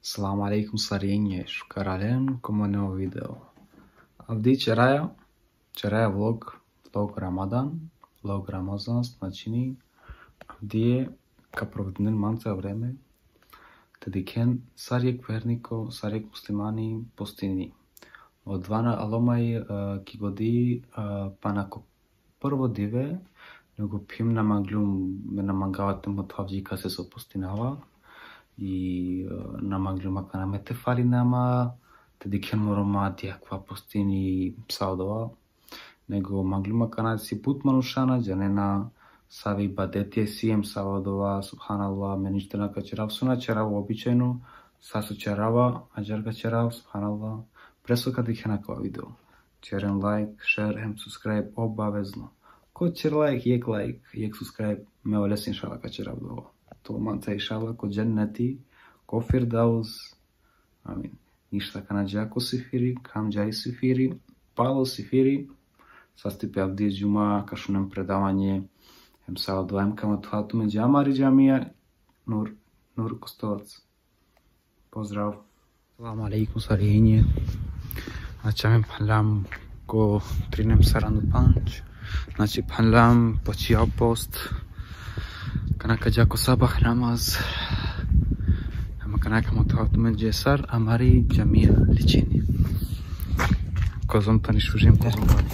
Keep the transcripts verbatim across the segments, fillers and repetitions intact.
Selam alejkum sarinje, šukar alen ko mo novo video. Avdi ćeraja, ćeraja vlog, vlog Ramadan, vlog Ramazan, značini, avdie ka provedinen manca vreme, te dikhen sar jekh verniko, sar jekh muslimani postini. Odova na alo maj, e, ki godi, e, pana ko prvo dive, nego phim na manglum, me na mangava te mothav dži kase so postinava, i, e, na manglum akana me te falinav ma, te dikhen mo Roma di akava postini, psa odova, nego manglum akana si but manuša na džanena save ibadeti si em sava odova, subhanallah, me ništa na ka ćerav, so na ćerav običajno, sa so ćerava, ađahar ka ćerav, subhanallah, preso ka dikhen akava video. Ćeren like, share, em subscribe obavezno. Ko ćer like, jekh like, jekh subscribe, me olese inšallah ka ćerav dova. To manca inšallah ko dženneti, ko Firdaus. Amin. Ništa, kana dža ko sifiri, kam dža i sifiri, palo sifiri, sastipe avdie džuma, ka šunen predavanje, em sava odova, em ka mothav tumen dža amari džamija, Nur, Nur Kostolac. Pozdrav. Selam alejkum sarinje. Znači, amen phanlam ko trinem saranda pandž. Znači, phanlam, počija post. Kana ka dža ko sabah namaz. Ama kana ka mothav tumen dža sar amari džamija ličini. Kozom tani šužim, kozom tani.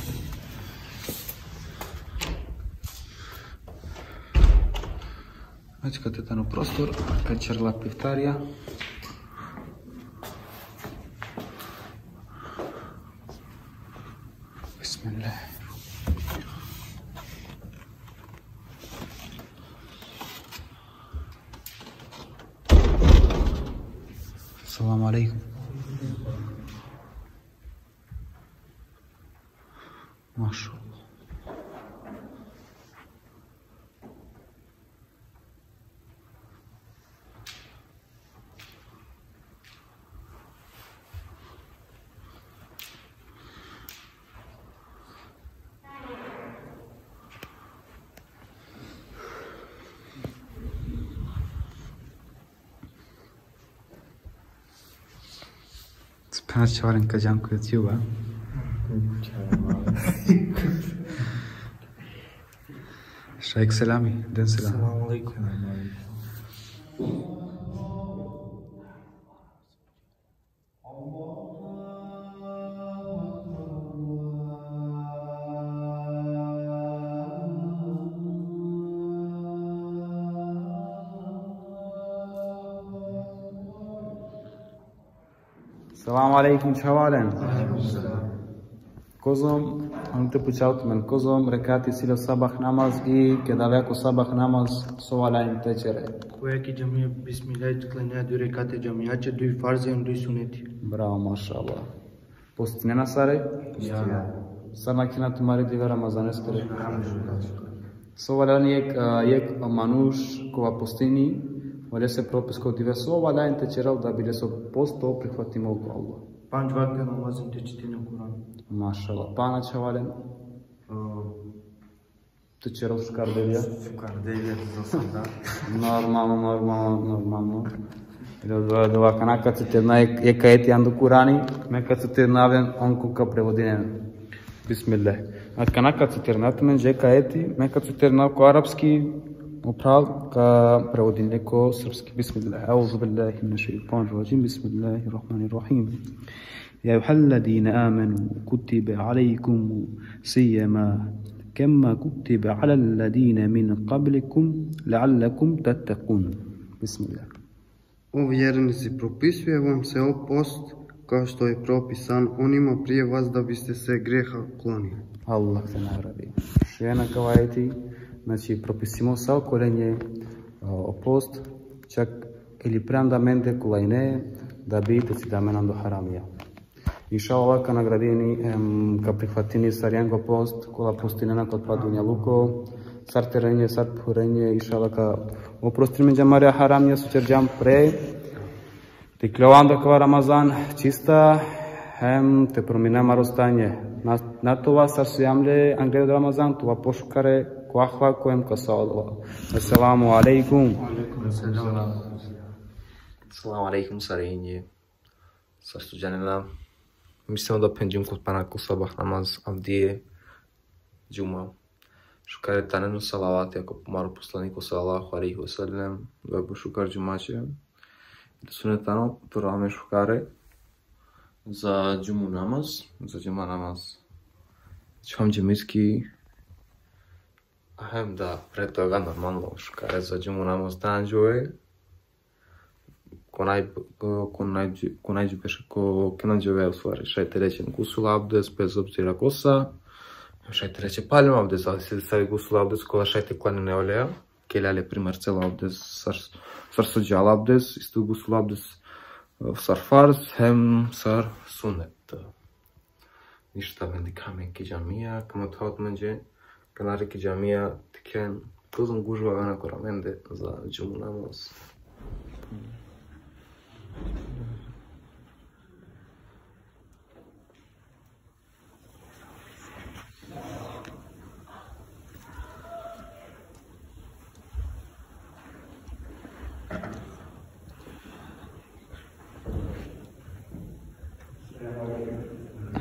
Znači, kate tano prostor, ka ćerela pe iftarija. Bismillah. Selam alejkum. Mašallah. Spana čhavalen ka džan ko YouTube, a? Šajk selami, den selam. Selam alejkum. Selam alejkum, čhavalen. Kozom, amen te pučav tumen, kozom rekati si le sabah namaz i keda avea ko sabah namaz, so valjani te ćere? Koja ki džamija, bismillah, klanjaja duj rekate džamijaće, duj farzi em duj suneti. Bravo, mašallah. Postinena sare? Ja. Sar nakhena tumare dive Ramazaneskere? Elhamdulillah. So valjani jekh, a, jekh manuš kova postini, olese propis ko dive, so valjani te ćerel da bi leso posto prihvatimo ko Allah? Pandž vakte namaz em te čitinen Kur'an. Mašallah. Pana, čhavalen? A, te ćerel šukar delija? Šukar delija, to sam, da. Normalno, normalno, normalno. Dova, dova, kana ka citirna jekh, jekh ajeti ando Kur'ani, me ka citirna aven, on ko ka prevodinen. Bismillah. A kana ka citirna tumen dži jekh ajeti, me ka citirna ko arapski, upral ka prevodinen ko srpski. Bismillah. Euzu billahi mineşşeytanirracim. Bismillahirrahmanirrahim. يا أيها الذين آمنوا كتب عليكم الصيام كما كتب على الذين من قبلكم لعلكم تتقون. بسم الله. O vjernici, propisuje vam se o post kao što je propisan onima prije vas da biste se grijeha klonili. Allah te nagradi. Šujen akava ajeti, znači, propisimo sa okolenđe, a, o post, čak ili pre anda amende kolenđe, da bi te cida amen ando haramija. Inšallah ka nagradini, em, ka prihvatini sarjango post, kola postinena ko pa dunjaluko, sar terenđe, sar phurenđe, inšallah ka oprostini amenđe amare haramija so ćerđam pre, te iklova ando akava Ramazan čista, em, te promina amaro stanje. Na, na te ova sar sijam le angleder Ramazan, te ova pošukare ko ahlako em ko sa odova. Esselamu alejkum. Alejkum selam. Selam alejkum, sarinđe. Sar so džanena? Mislimo da pendžim kod pana ko sabah namaz avdive džuma. Šukare taneno salavati ko pumaro poslaniko sallallahu alejhi ve sellem, da bu šukar džumaće. Da sunetano, prvo amen šukare za džumu namaz, za džuma namaz. Čham džemiski, hem da pre toga normalno šukare za džumu namaz tanđuve. Ko naj, ko, ko naj, ko najđe peš-, ko, ko najđe ve, u stvari, šaj te reče gusul abdes, bez obzira kosa, šaj te reče palem abdes, ali se stavi gusul abdes, kola šaj te klani ne oleja, kelja le primer celo abdes, sar, sar so džal abdes, isto gusul abdes, sar farz, hem sar sunet. Ništa, mende ka amen ki džamija, kama thot menđe, kanari ki džamija, te khen, kozom gužva avena kora mende za džumu namaz.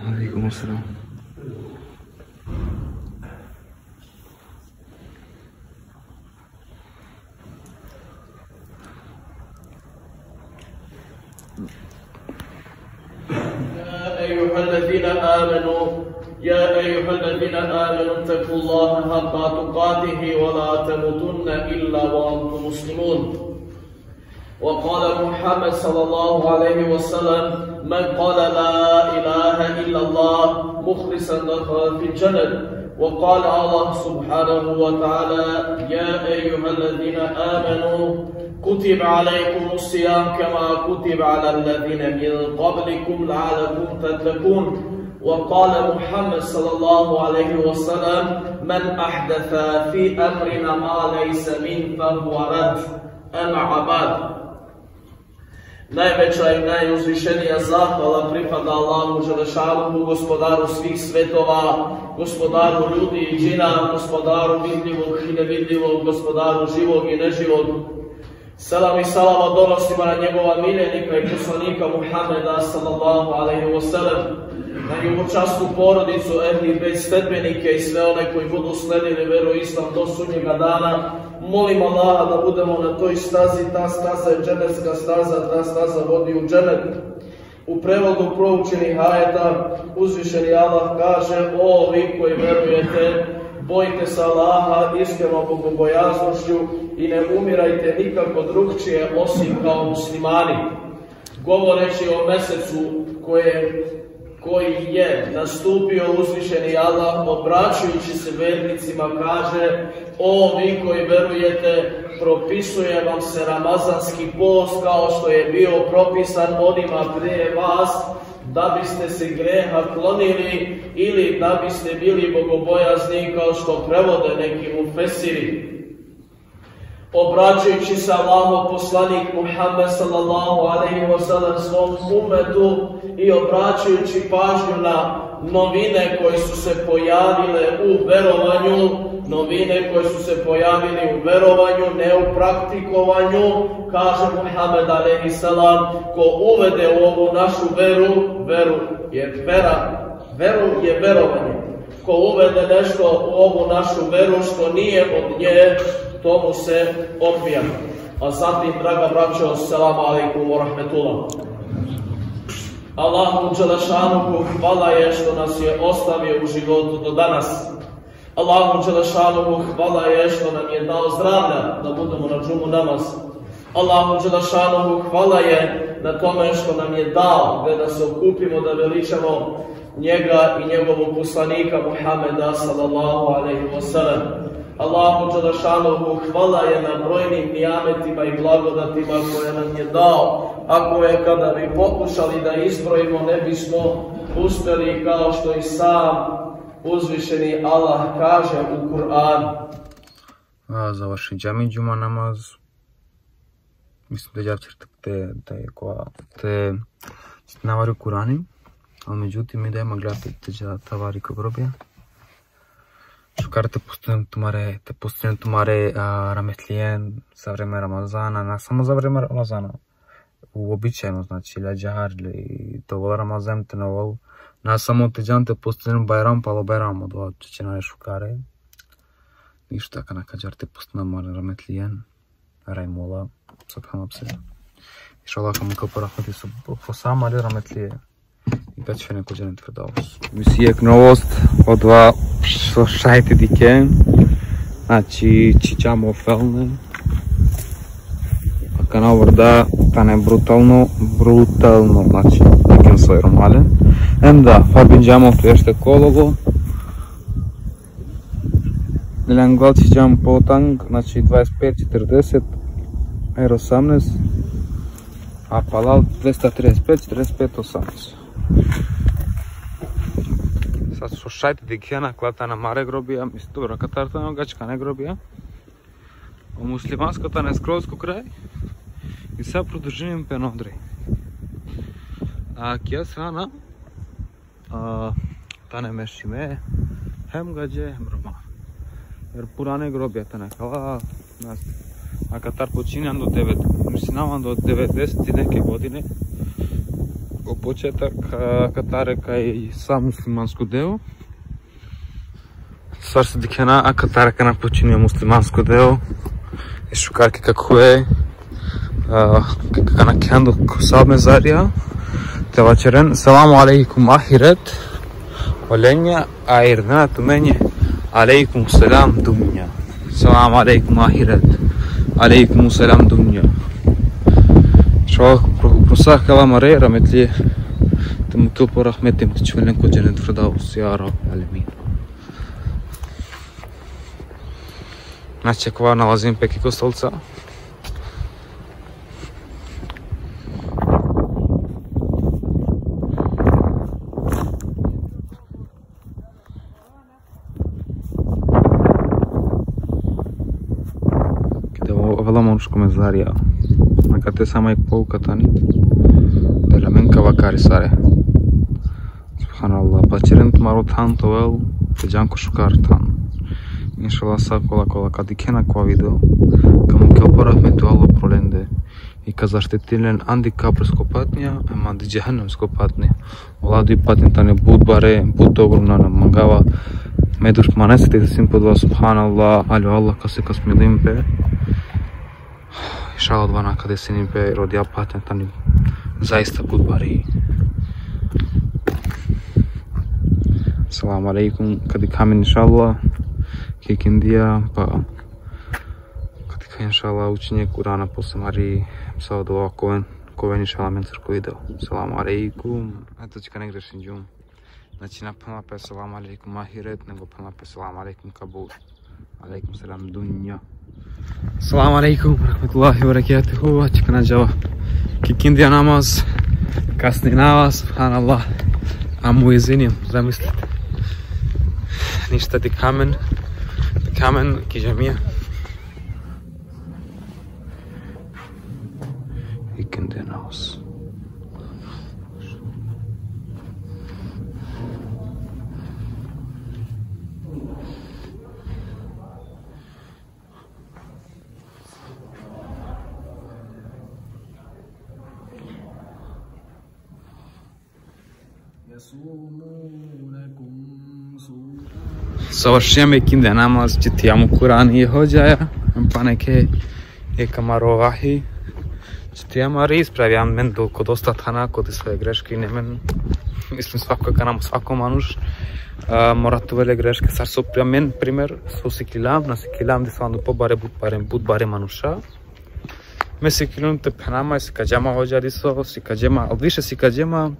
Alejkum selam. يا أيها الذين آمنوا، يا أيها الذين آمنوا اتقوا الله حق تقاته ولا تموتن إلا وأنتم مسلمون. وقال محمد صلى الله عليه وسلم: من قال لا إله إلا الله مخلصا دخل في الجنة. وقال الله سبحانه وتعالى: يا أيها الذين آمنوا كتب عليكم الصيام كما كتب على الذين من قبلكم لعلكم تتقون. وقال محمد صلى الله عليه وسلم: من أحدث في أمرنا ما ليس منه فهو رد. أما بعد. Najveća i najuzvišenija zahvala pripada Allahu Đelešanuhu, gospodaru svih svetova, gospodaru ljudi i džina, gospodaru vidljivog i nevidljivog, gospodaru živog i neživog. Selam i salava donosimo na njegova miljenika i poslanika Muhammeda, sallallahu alaihi wa sallam, na njegovu časnu porodicu, ehli bejt, sledbenike i sve one koji budu sledili veru islam do sudnjega dana. Molim Allaha da budemo na toj stazi, ta staza je dženetska staza, ta staza vodi u dženet. U prevodu proučenih ajeta uzvišeni Allah kaže: „O vi koji verujete, bojte se Allaha iskrenom bogobojaznošću i ne umirajte nikako drugčije osim kao muslimani.” Govoreći o mesecu koje, koji je nastupio, uzvišeni Allah, obraćajući se vernicima, kaže: „O vi koji verujete, propisuje vam se ramazanski post kao što je bio propisan onima prije vas, da biste se greha klonili ili da biste bili bogobojazni, kao što prevode neki mufesiri.” Obraćajući se Allahov poslanik Muhammed, sallallahu alaihi wa sallam, svom ummetu i obraćajući pažnju na novine koje su se pojavile u verovanju, novine koje su se pojavile u verovanju, ne u praktikovanju, kaže Muhammed alaihi salam: „Ko uvede u ovu našu veru, veru je vera, veru je verovanje. Ko uvede nešto u ovu našu veru što nije od nje, tomu se odbija.” A zatim, draga braćo, assalamu alaikum wa rahmetullah. Allahu Đelešanuhu hvala je što nas je ostavio u životu do danas. Allahu Đelešanuhu hvala je što nam je dao zdravlja da budemo na džumu namaz. Allahu Đelešanuhu hvala je na tome što nam je dao gde da se okupimo, da veličamo njega i njegovog poslanika Muhameda, sallallahu alaihi wa sallam. Allahu Đelešanuhu hvala je na brojnim nijametima i blagodatima koje nam je dao, a koje kada bi pokušali da izbrojimo ne bismo uspeli, kao što i sam uzvišeni Allah kaže u Kur'anu. A, završi džami džuma namaz. Mislim da džavćer te, te, te, ko, te, te navari Kur'ani. Ali međutim, mi da ima gledati te dža tavari ko grobija. Šukar te pustim tumare, te pustim tumare, a, rametlijen za vreme Ramazana, na samo za vreme Ramazana. uobičajeno, znači, ili Adžahar, ili te ovel Ramazan, te na ovel, na samo te džan te postinen Bajram, palo Bajram, odova čače nane šukare. Ništa, akana ka dža te postina amare rahmetlije, Rajmola, subhanallah pse. Inšallah, ka mukel po rahmeti so, po sa amare rahmetlije. I ka čhiven ko dženet Firdevs. Misli jekh novost, odova so šaj te dikhen. Znači, čhidžam o felne. Akana vorda tane brutalno, brutalno, znači, dikhen so i romale. Em da, farbinđam o plešta kolovo. Nel angal čhidžam po tang, znači, dvadeset pet, četrdeset, er osamnaest, a palal dvesta trideset pet, četrdeset pet, osamnaest. Sad so šaj te dikhen, akala tane amare grobija, mislim, dobro, akatar tane o gadžikane grobija. O muslimansko tane skroz ko kraj. I sad produžinđam pe odre. A kija strana, a, tane mešime, hem gadže, hem Roma. Jer purane grobija tane akala, nas, akatar počinđa ando devet, mislim, ando devedeset i neke godine, ko početak, a, akatar kaj sa muslimansko deo. Sar so dikhena, akatar akana počinđa muslimansko deo. E šukar ki ka khuve, a, ka, kana khen do ko sa mezarija. Te vaćeren, selamu alejkum ahiret. Olenja, a irdena tumenđe, alejkum selam dunja. Selamu alejkum ahiret. Alejkum selam dunja. Šo pro, pro sa akala amare rahmetlije. Te mukel po rahmeti, te čhivel len ko dženet Firdevs, ja Rabbi alemin. Znači, akava nalazim pe ki Kostolca. Keda o-, ovela manuš ko mezarija. Akate samo jekh pouka tani. Dela amen ka vakari sare. Subhanallah, paćeren tumaro than te ovel, te džan ko šukar than. Inšallah, sa kola, kola ka dikhen akava video, ka mukel po rahmeti o Allah pro lende. I ka zaštitini len andi kabursko patnja, em andi džehennemsko patnja. Ola duj patnje tane but bare, but ogromna, na mangava me dušmanese te izasim po dova, subhanallah, ali o Allah kase ka smilin pe. Inšallah, odova na ka desini pe, jer odija patnja tani zaista but bari. Selamu alejkum, ka dikha amen inšallah ki ikindija, pa ka dikha inšallah učenje Kurana posle amari, sa odova ka oven, ka oven inšallah amencar ko video. Selamu alejkum. Eto, čika ne grešinđum. Znači, na phenela pe selamu alejkum ahiret, nego phenela pe selamu alejkum kabur. Alejkum selam dunja. Selamu alejkum, rahmetullahi ve berekatuhu. Ačhikana džava ki ikindija namaz. Kasninava, subhanallah. A muezini, zamislite. Ništa, dikha amen. Dikha amen ki džamija. Ikindija namaz. Završinđam ikindija namaz, čitijam o Kurani e hodžaja, em pa neke e kamaro vahi. Čitijam amari, ispravijam amen do, ko dosta thana, ko disaja greške ine amen. Mislim, svako akana, svako manuš, a, mora te ovel e greške, sar so amen, primer, so siklilam, na siklilam diso ando pobare, but bare, but bare manuša. Me sikljum te phenav ma, sikadža ma hodža diso, sikadža ma, al više sikadža ma,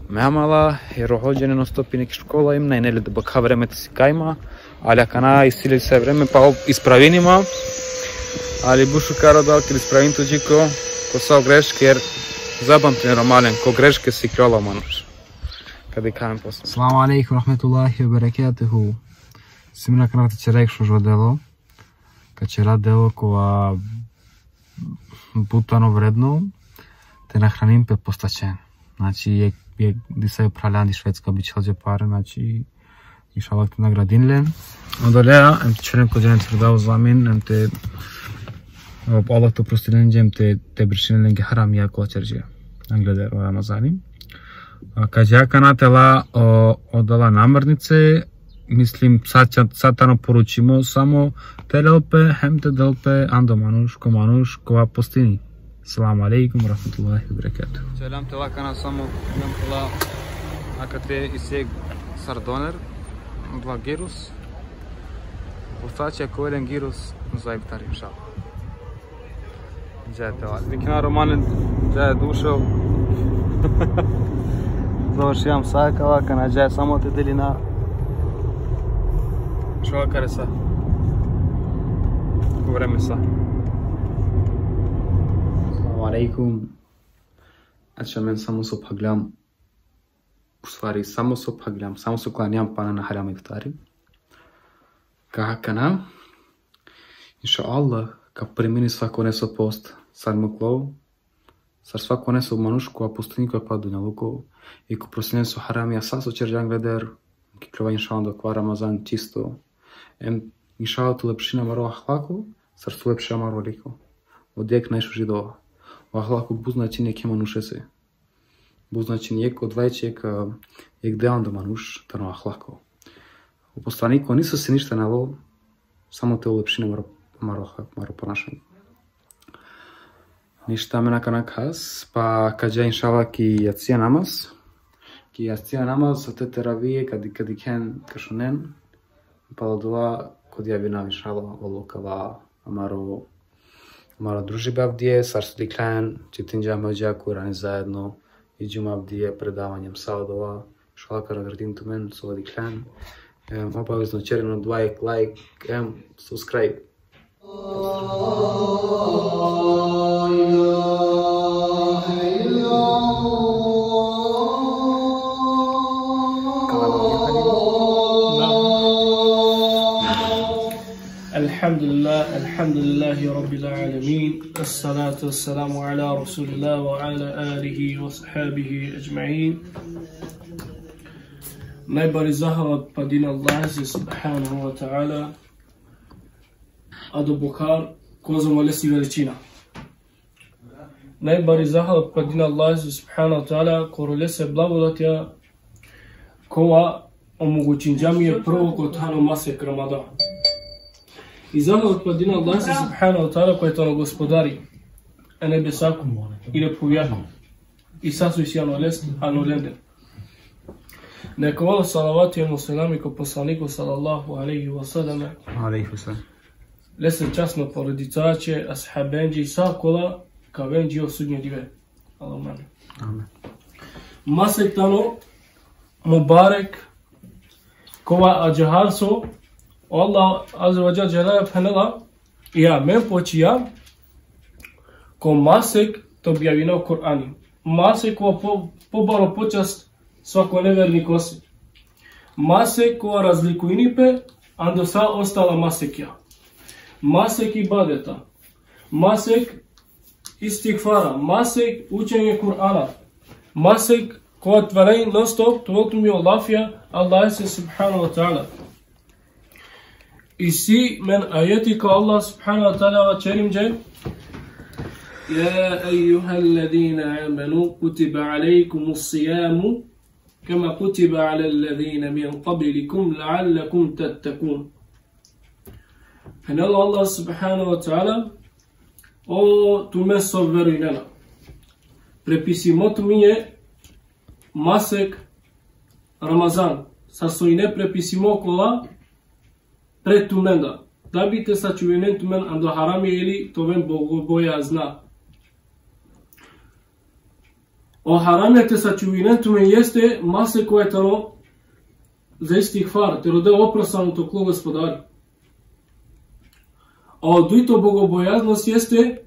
me amala, jer o hodža non stop ine ki škola, em na ine le debakha vreme te sikaj ma, ali akana isi le sa vreme, pa ispravini ma, ali but šukar o Dal ked ispravini tuđi ko, ko sa o greške, jer zapamtinen romalen, ko greške sikljola manuš. Ka dikha amen posle. Selamu alejkum, rahmetullahi ve berekatuhu. Sijum akana te ćera jekh šužo delo. Ka ćera delo kova but tano vredno, te nahranin pe postaćen. Znači, jekh, jekh, disave phralja andi Švedska bičhalđe pare, znači, inšallah te nagradin len. Odolea, em te ćeren ko dženet Firdevs, amin, em te O, Allah te oprostini lenđe, te, te brišini lenge haramija kola ćerđe angleder o Ramazani. A, ka dža akana te la, o, odola namirnice, mislim, sa, sa, sa tano poručimo samo te lel pe, hem te del pe ando manuš, ko manuš, kova postini. Selamu alejkum ve rahmetullahi ve berekatuhu. Selam te la akana samo, selam te la akate iseg sardoner, dva girus. Postaće ko elen girus za iftar, inšallah. Dža te la. Vikna Romane, dža je dušo. Završijam sa akava, akana dža samo te delina. Šova kare sa. Ko vreme sa. Selamu alejkum. Znači, amen samo so phagljam. U stvari, samo so phagljam, samo so klanjam pana na haram iftari. Ka akana, inšallah, ka primini svakoneso post, sar muklo, sar svakoneso manuš kova postini ko pa dunjaluko, i ka oprostini so haramija sa so ćerđa angleder, ka ikljova inšallah do kova Ramazan čisto. Em, inšallah, te ulepšini amaro ahlako, sar so ulepšini amaro liko. Odova jekh najšuži dova. O ahlako but značini jekhe manušese. But značini jekh odvajči, jekh, e, jekh deo ando manuš, tano ahlako. O poslaniko niso si ništa nalo, samo te ulepšini amaro, amaro ahlako, amaro ponašanje. Ništa, amen akana kas, pa ka dža inšallah ki jacija namaz. Ki jacija namaz, sa te teravije, ka di-, ka dikhen, ka šunen, palo dova ka odjavinav inšallah, olo ka ova amaro, amaro družiba avdive, sar so dikhljan, čitinđam, hodža Kurani zajedno, iđum avdive, predavanjem, sa odova, inšallah ka nagradin tumen so dikhljan. Em, obavezno ćeren odova jekh like, em, subscribe. الحمد لله، الحمد لله رب العالمين، الصلاة والسلام على رسول الله وعلى آله وصحبه أجمعين. Najbari zahvala pripadini Allahese subhanahu ve teala, adobokar, kozom olesi veličina. Najbari zahvala pripadini Allahese subhanahu ve teala, koro lese blagodatija, kova omogućinđa mi e prvo ko tano masek Ramadan. I zahvala pripadini Allahese subhanahu ve teala, koj tano gospodari e nebesako i le phuvjako. I sa so isi ano leste, ano lende. Neka ovel salavati hem selami ko poslaniko sallallahu alejhi ve sellem. Alejhi ve sellem. Lese časno porodicaće, ashabenđe i sa kola ka aven dži o sudnjo dive. Allahumma amin. Amin. Masek tano mubarek, kova ađahar so o Allah azze ve dželle phenela, i amen počija ko masek te objavina o Kur'ani. Masek kova po-, pobaro počast svako nevernikose. Masek kova razlikujini pe ando sa ostala masekja. Masek ibadeta. Masek istigfara. Masek učenje Kur'ana. Masek kova tvaraj non stop te ovel tumen o lafija Allahese subhanahu ve teala. Isi amen ajeti ko Allah subhanahu ve teala vaćerinđe: يا أيها الذين آمنوا كتب عليكم الصيام كما كتب على الذين من قبلكم لعلكم تتقون. Phenela o Allah subhanahu ve teala: O tumen so verujnena, prepisimo tumenđe masek Ramazan, sar so ine prepisimo kola pred tumenda, da bi te sačuvinen tumen ando harami ili te oven bogobojazna. O haramija te sačuvinen tumen jeste masek kova tano za istigfar, te rode oprost ano toklo Gospodari. A o dujto bogobojaznost jeste,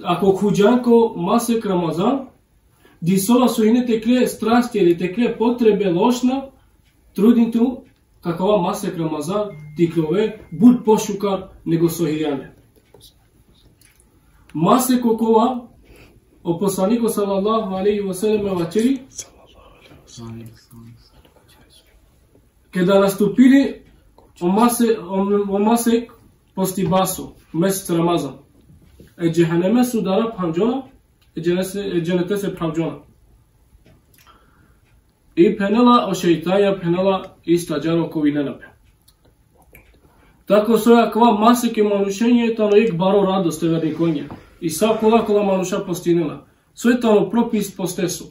ako khuvđan ko masek Ramazan, disola so ine tekle strasti ili tekle potrebe lošna, trudin tu kakava masek Ramazan te iklove but pošukar nego so hiljane. Masek okova o poslaniko sallallahu alejhi ve sellem vaćeri: Keda nastupini o mase-, o, o masek postibaso, mesec Ramazan. e džehennemese udara phanđona, e dženese-, e dženetese phanđona. I phenela o šejtanja, phenela, ista džar okovinena pe. Tako so akava masek e manušenđe tano jek baro radost e vernikonđe. I sa kola kola manuša postinena. Soj tano propis posteso.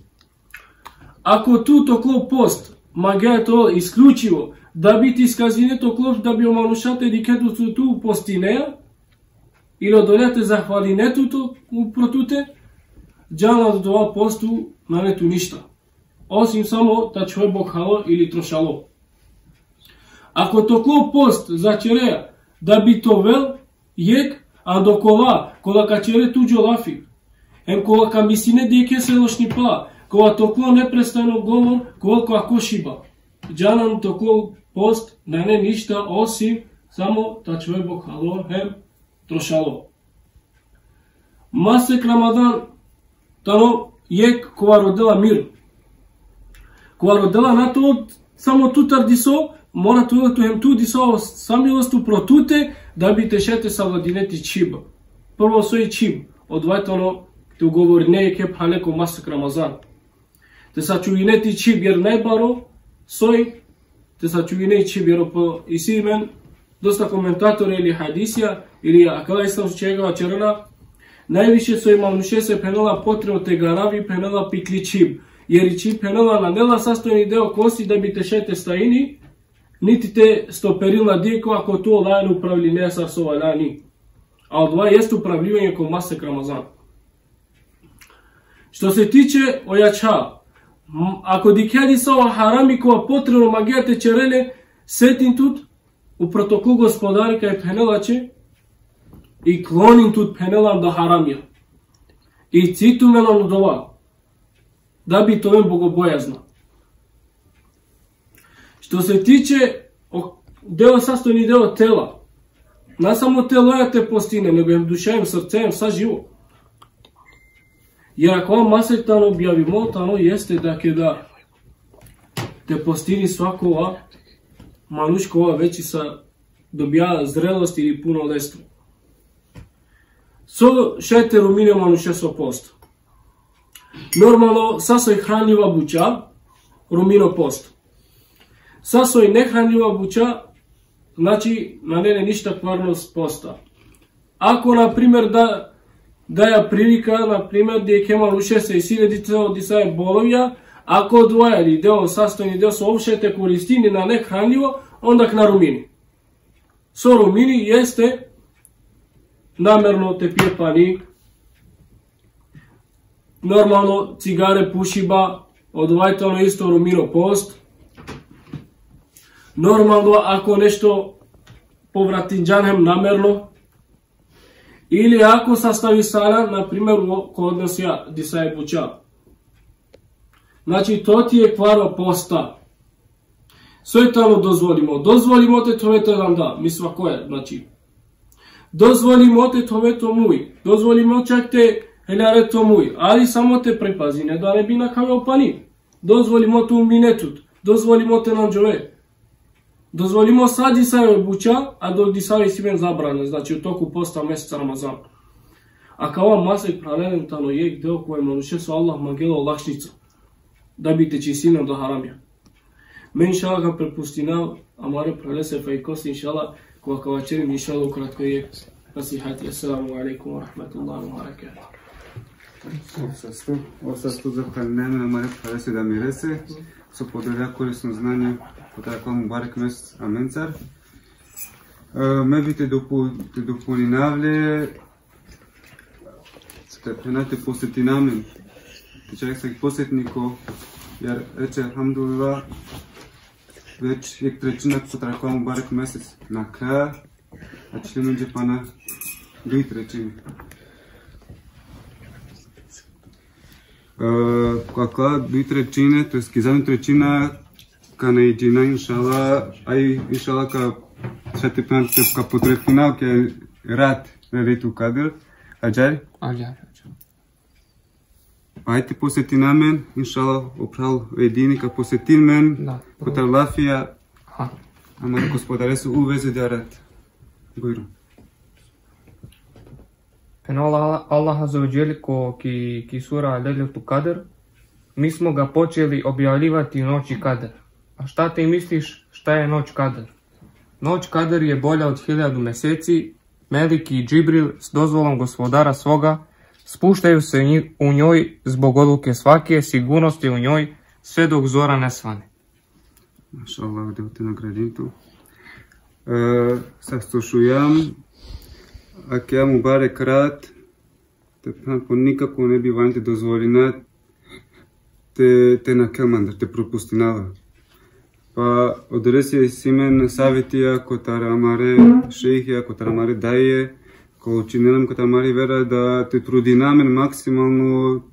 Ako tu toklo post mangea te ovel isključivo da bi te iskazine toklo, da bi o manuša te dikhen tut so tu postinea, ili odolea te zahvaline tut upro tute, džan da odova post tu nane tu ništa. Osim samo te ačhove bokhalo ili trošalo. Ako toklo post zaćerea da bi te ovel jek, a do kola, kola ka ćere tuđo lafi, hem kola ka misline deka isi lošnipa, kola toklo neprestano govor, kola ka košiba. Džan da toklo post nane ništa osim samo te ačhove bokhalo hem trošalo. Masek Ramazan tano jek kova rodela mir. Kova rodela na to samo tutar diso, mora te ovel tu hem tu diso sa milost upro tute, da bi te šaj te savladine ti čhib. Prvo soj čhib, odova tano te ugovorine jekhe phrale ko masek Ramazan. Te sačuvine ti čhib, jer najbaro soj te sačuvine i čhib, jer po isi amen dosta komentatora ili hadisija, ili akala islamsko čega vaćerena, najviše soj manušese phenela potrebno te garavi, phenela pikli čhib. Jer i čhib phenela nane la sastojni deo kosti da bi te šaj te stajini, niti te stoperil na diko ako tu ola na upravline sar so valjani. A odova jeste upravljivanje ko masek Ramazan. Što se tiče o jačha, m-, ako dikhea disa o harami kova potrebno mangea te ćere le, setin tut upro toklo Gospodari kaj phenela će, i klonin tut, phenela, da haramija. I citumen odova, da bi te oven bogobojazna. Što se tiče o, deo sastojni deo tela, na samo telo ja te postine, nego hem duša, hem srce, hem sa živo. Jer akava masek tano objavimo, tano jeste da keda te postini svako manuš kova veći sa dobija zrelost ili punoletstvo. So šaj te rumini o manušeso post? Normalno, sa soj hranljiva buća, rumini o post. Sa soj nehranljiva buća, znači, nane le ništa kvarnost posta. Ako, na primer, da, daja prilika, na primer, da jekhe manušese isi le dica, disave bolovja, ako odvoja ili deo, sastojni deo so uopšte te koristini nane hranljivo, onda ka na rumini. So rumini jeste namerno te pije pani, normalno cigare pušiba, odova tano isto rumini o post. Normalno, ako nešto povratinđan hem namerno, ili ako sastavisana, na primer, ko odnosija disave buća. Znači, to ti je kvara posta. Soj tano dozvolimo? Dozvolimo te te ove te danda, mi svakoja, znači. Dozvolimo te te ove to muj. Dozvolimo čak te heljare to muj. Ali samo te prepazine da ne bi nakhaveo pani. Dozvolimo te umine tut. Dozvolimo te nanđove. Dozvolimo sa disave buća, a do disave isi amen zabrana, znači u toku posta meseca Ramazan. Akava masek, phralalen, tano jek deo kova e manušeso Allah mangela olakšica, da bi te čistini od haramja. Me inšallah ka prepustinav amare phralese Fajkose, inšallah, kova ka vaćeri amen, inšallah, ukratko jek nasihati. Esselamu alejkum ve rahmetullahi ve berekatuhu. Ov sasto, ov sasto, zahvalinen amare phralese Damirese, so podelja korisno znanje kotar akava mubarek mesec amencar. E, me bi te dopu-, te dopolninav le, te, te posetinav amen, te čak sa posetniko, jer reče, elhamdulillah, već jek trećina kotar akava mubarek mesec na kraja, a čili amenđe pana duj trećine. E, akala duj trećine, to jest ki zadnja trećina, ka naiđina, inšallah, a i inšallah ka, šaj te pana, ka potrefina, ke rat Lejletul Kadr, ađar? Ađar, ađar. Ajde, posetina amen, inšallah, o phral Edini ka posetin amen, da, kotar lafija, aha, amare Gospodarese u vezi da rat. Bujrum. Phenela Allah, Allah Azze ve Dželle ko ki, ki sura Lejletul Kadr, mi smo ga počeli objavljivati u noći Kadr. A šta ti misliš šta je noć Kadr? Noć Kadr je bolja od hiljadu meseci, Meliki i Džibril s dozvolom gospodara svoga spuštaju se nji- u njoj zbog odluke svake, sigurnost je u njoj sve dok zora ne svane. Mašallah, Devel te nagradin tu. E, sar so šunđam, akija mubarek rat, te phan po nikako ne bi valjani te dozvolina te, te nakhel mandar, te propustina la. Pa odolese isi amen savetija kotar amare šejhija, kotar amare dajie, ko učinena amen kotar amari vera da te trudina amen maksimalno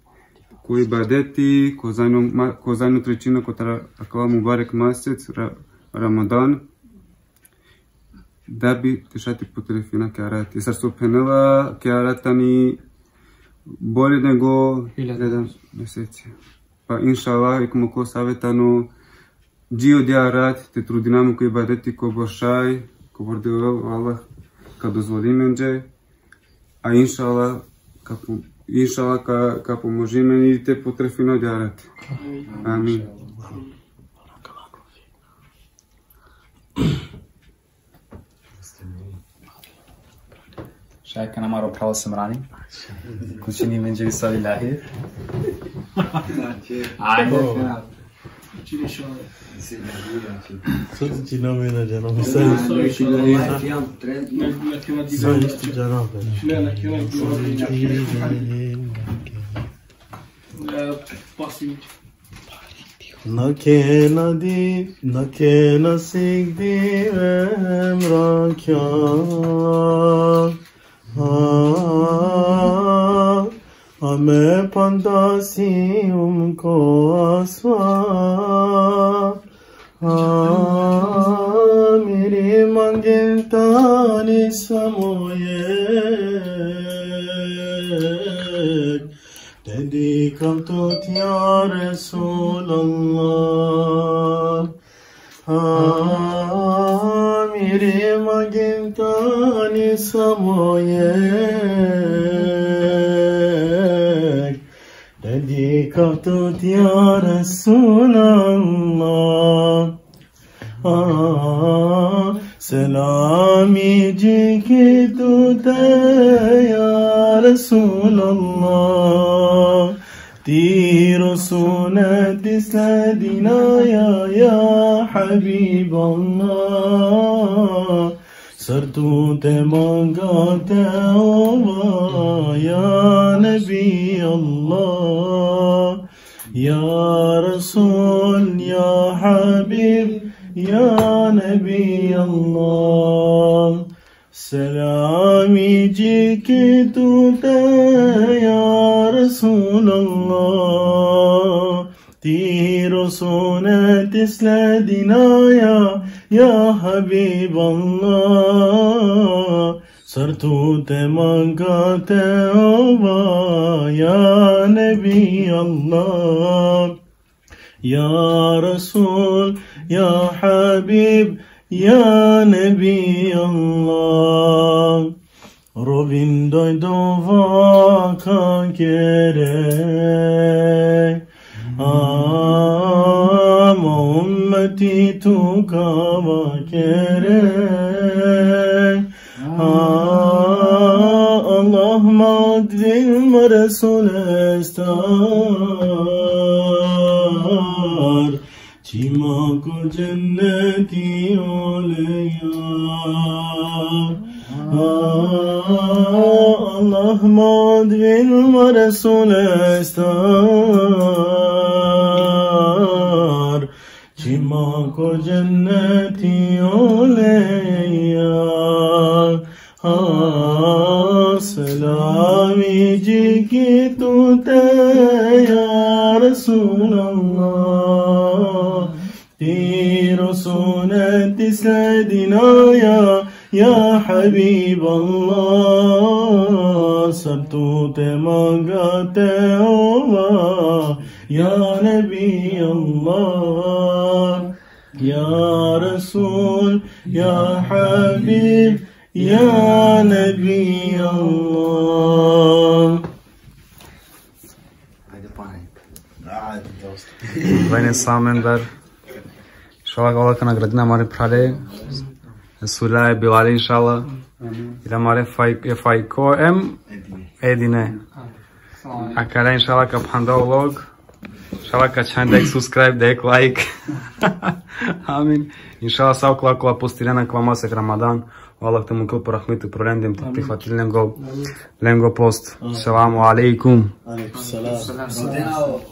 ko ibadeti, ko zadnjo, ma- ko zadnjo trećina kotar akava mubarek masec, Ra- Ramadan, da bi te šaj te potrefina akija rat. I sar so phenela, akija rat tani bolje nego Hiljada. Hiljada meseci. Pa inšallah, i ko moko savet tano, dži odija rat, te trudina amen ko ibadeti kobor šaj, kobor Devel, Allah, ka dozvoli amenđe, a inšallah, ka po- inšallah ka, ka pomoži amen i te potrefina odija rat. Amin. Šaj akana amaro phral Semrani. Ko čini amenđe visalilahi. Ajde. Sar ti čini amenđe, džana, misal. Sar ti džana, pe. Nakhe na di, nakhe na sik di em rakya. Ha, ame panda si umko asva. Ha, miri mangin tani samoyek. Te dikhav tut, ya Resulallah. Ha, miri mangin tani samoyek. Te dikhav tut, ya Resulallah. Ah, selami dži ki tute, ya Resulallah. Tiro suneti sledinaja, ya Habiballah. Sar tute manga te ova, ya Nebi Allah. Ya Resul, ya Habib, ya Nebi Allah. Selami dži ki tute, ya Resul Allah. Tiro suneti sledinaja, ya Habib Allah. Sar tute manga te ova, ya Nebi Allah. Ya Resul, ya Habib, ya Nebi Allah. Robin doj dova ka kere, ama ummeti tu ka vakere. Ah, Allah, ma dvil ma Resul estar, čima ko dženneti oleja. Ah, Allah, ma dvil ma Resul estar, čima ko dženneti oleja. Ah, selami dži ki tute, ya Resulallah. Tiro suneti sledinaja, ya Habiballah. Sar tute manga te ova, ya Nebi Allah. Ya Resul, ya Habib, يا نبي الله. Ajde, pa ajde. Ajde, dosta. Bene samendar. Inshallah, Allah ka nagradina amare phrale. Sula e Bilali, inshallah. Ila amare faj-, e fajko em Edine. Akala, inshallah, ka phanda ulog. Inshallah, ka čhan dek subscribe, dek like. Amin. Inshallah, sa okola, okola postirena akava masek Ramadan. Allah te mukel po rahmeti upro lende, te prihvatil lengo, lengo post. Selamu alejkum. Alejkum selam.